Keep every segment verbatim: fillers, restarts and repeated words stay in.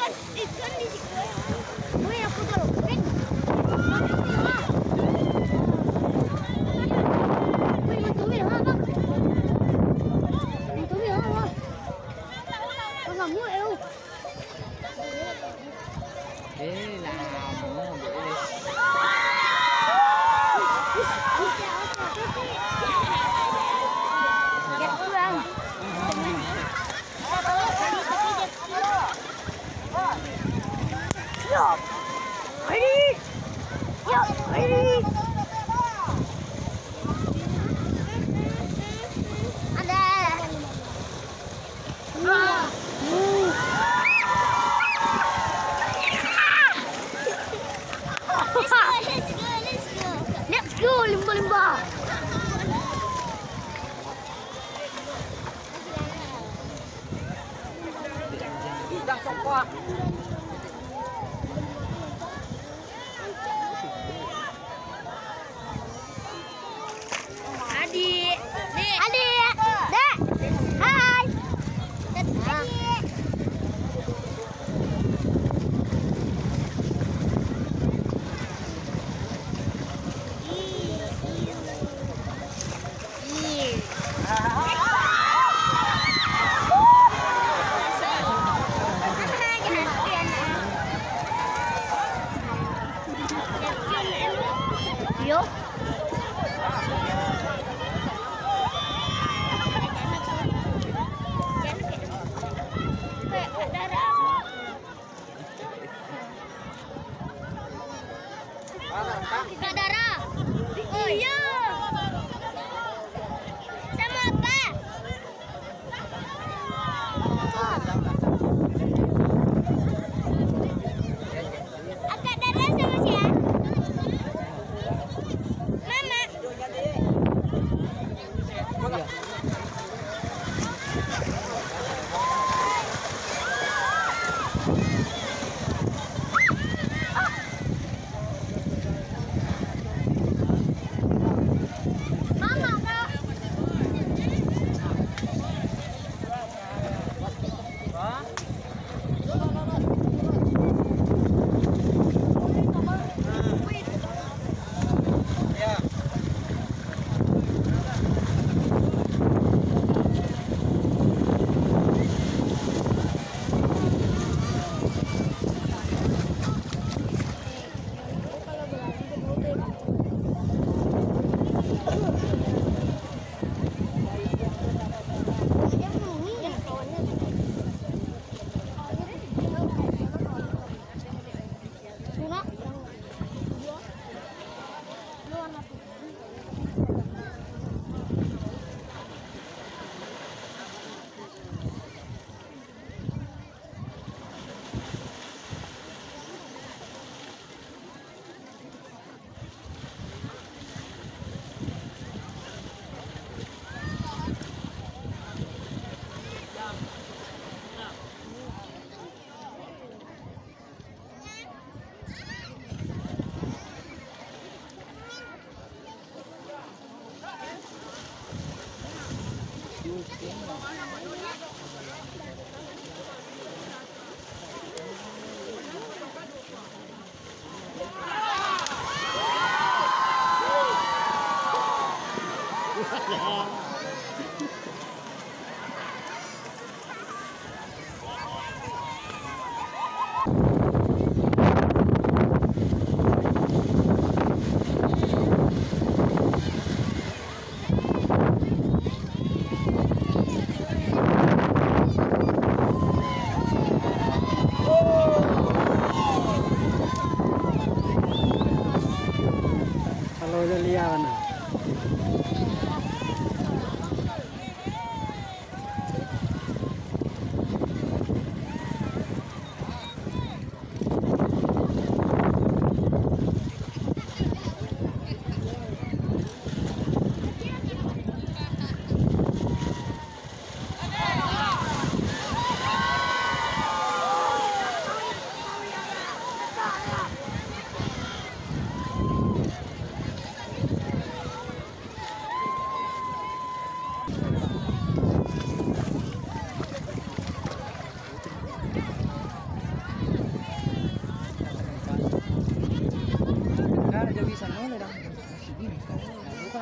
Ikan di situ. Woi, aku tahu. Woi, mantu weh, ha, bang. Mantu weh, ha, bang. Bang, kamu, eh, oh. Eh, lamo, guys. Jangan pulang. Let's go, let's go, let's go. Let's go, limbah-limbah. Adik. Dek. Adik. Dek. Hai. Adik.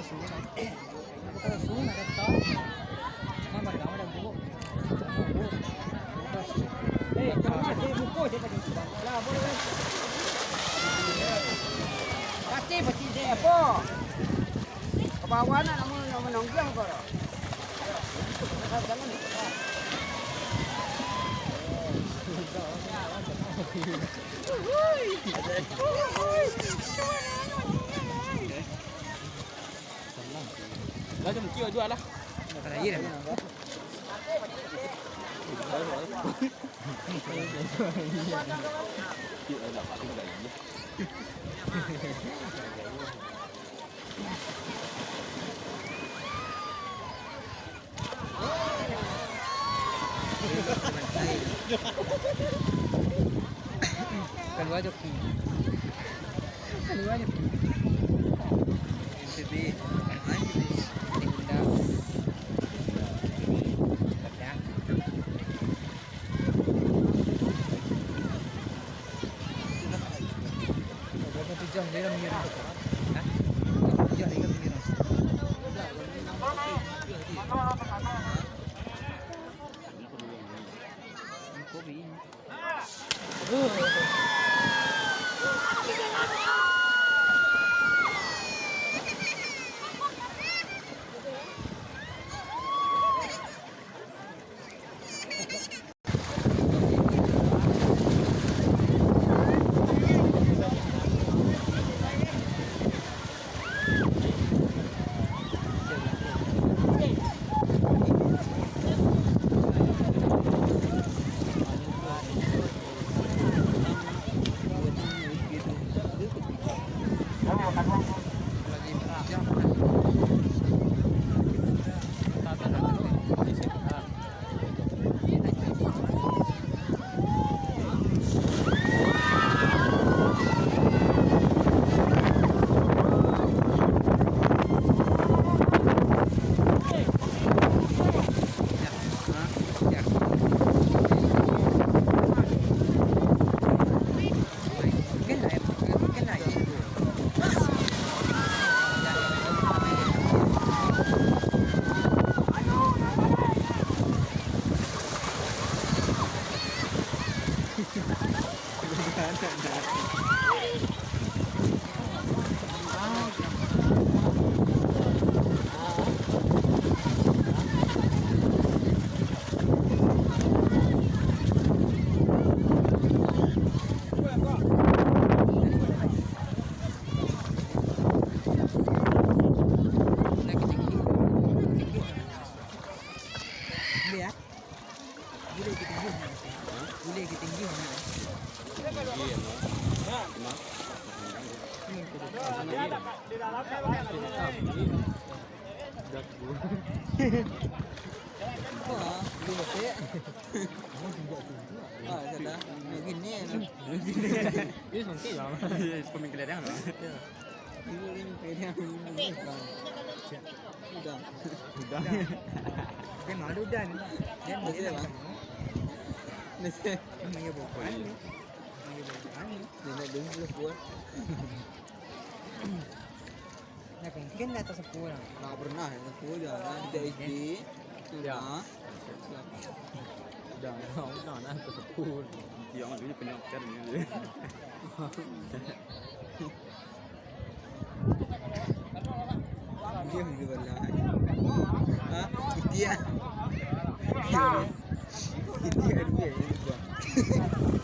Pasti, pasti saya apa? Ke bawah nak, nak, nak menonggong kau dah. Jangan, jangan. Lah, jom kio juo lah. Makan aia dah. Kalua joki. Kalua joki. M P B. Di Honda. Padang. Berapa tu jam dia dah menyerang? Hah? Berapa tu jam dia dah menyerang? Kobe. Boleh, ah? Boleh kita tinggi, ah. Boleh kita tinggi, ah. Wah, belum betul. Ah, sudah. Begini, ya. Ini songkik lah. Iya, pemikiran dia lah. Ya. Ini, ini, ini, ini, Bang. Udah. Udah. Dia malu dah ni. Dia malu dah, Bang. Ini dia bukan. Ini dia bukan. Dia nak dulu kuat. Nah, mungkin di atas sepuluh lah. Tak pernah, ya, sepuluh dah. Nah, sejak S D. Ya. Nah. Udah, udah, udah, nah, ke sepuluh. Dia orang dulu punya pacar ni. Dia dulu lah. Ha? Itia. Itia dia, dia.